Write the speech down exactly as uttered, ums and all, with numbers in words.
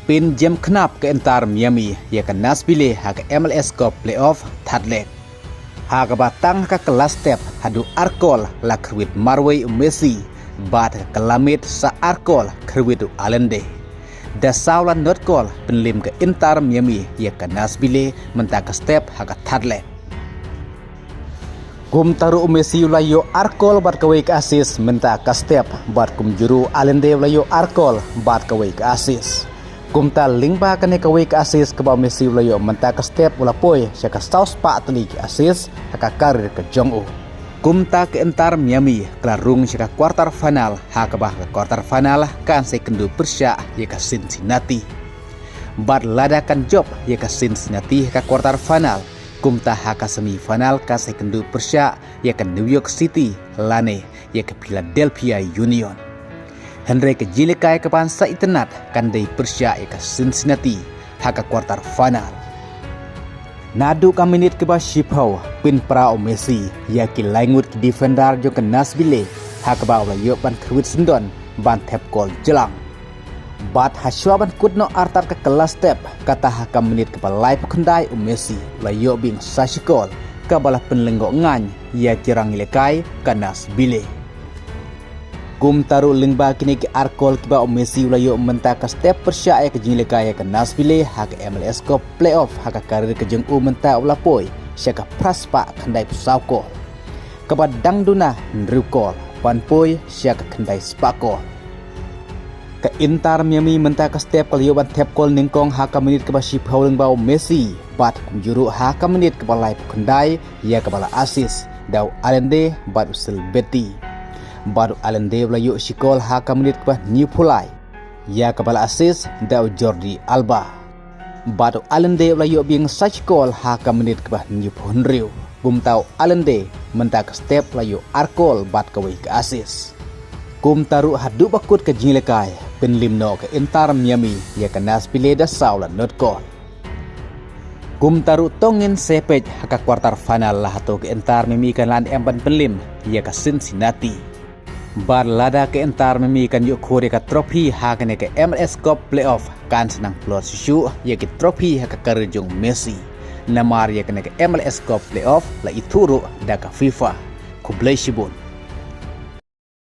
Pynjem khnap ka Inter Miami ïa ka Nashville ha ka M L S Cup Playoff thad lek. Ha kaba tang ha ka kylla step haduh ar kol la kyrwit marwei u Messi, bad ha ka kylla miet sa ar kol kyrwit u Allende. Da saw la not kol pynliem ka Inter Miami ïa ka Nashville mynta ka step ha ka thad lek. Kumta ruh u Messi u la ïoh ar kol bad kawei ka assist mynta ka step, bad kumjuh ruh u Allende u la ïoh ar kol bad kawei ka assist. Kumta lyngba kane kawei ka assist kaba u Messi u la ïoh mynta ka step u la poi sha ka saw spah tylli ki assist ha ka career ka jong u. Kumta ka Inter Miami ka la rung sha ka quarter final, ha kaba ha ka quarter final kan sa ïakynduh pyrshah ïa ka Cincinnati. Bad lada kan jop ïa ka Cincinnati ha ka quarter final, kumta ha ka semi final kan sa ïakynduh pyrshah ïa ka New York City lane ïa ka Philadelphia Union. Hynrei ka jingïalehkai kaban sa itynnad kan dei pyrshah ïa ka Cincinnati ha ka quarter final. Naduh ka minit kaba shiphew pynpra u Messi ïa ki laingut ki defender jong ka Nashville, ha kaba u la ïoh ban kyrwit syndon ban thep kol jlang. Bad hashwa ban kut noh artat ka kylla step, kata ha ka minit kaba laiphew khyndai u Messi u la ïoh biang sa shi kol, kaba la pynlyngngoh ngan ïa ki rangïalehkai ka Nashville. Kumta ruh lyngba kine ki ar kol kiba u Messi u la ïoh mynta ka step pyrshah ïa ka jingïalehkai ïa ka Nashville ha ka M L S Cup Playoff ha ka career ka jong u mynta u la poi sha ka phra spah khyndaiphew saw kol. Kaba dang duna hynriew kol ban poi sha ka khyndai spah kol. Ka Inter Miami mynta ka step ka la ïoh ban thep kol nyngkong ha ka minit kaba shiphew lyngba u Messi, bad kumjuh ruh ha ka minit kaba laiphew khyndai ïa kaba la assist da u Allende bad u Silbetti. Bad u Allende u la ïoh shi kol ha ka minit kaba hynñiewphew lai ïa kaba la assist da u Jordi Alba. Bad u Allende u la ïoh biang sa shi kol ha ka minit kaba hynñiewphew hynriew. Kumta u Allende mynta ka step u la ïoh ar kol bad kawei ka assist. Kumta ruh haduh ba kut ka jingïalehkai, pynliem noh ka Inter Miami ïa ka Nashville da saw la not kol. Kumta ruh to ngin sa peit ha ka quarter final, la hato ka Inter Miami kan lah ne em ban pynliem ïa ka Cincinnati. Bad lada ka Inter Miami kan ïoh khur ïa ka trophy ha kane ka M L S Cup Playoff, kan sa nang pynlong shisha ïa ka trophy ha ka career jong u Messi. Namar ïa kane ka M L S Cup Playoff la ithuh ruh da ka FIFA. Khublei shibun.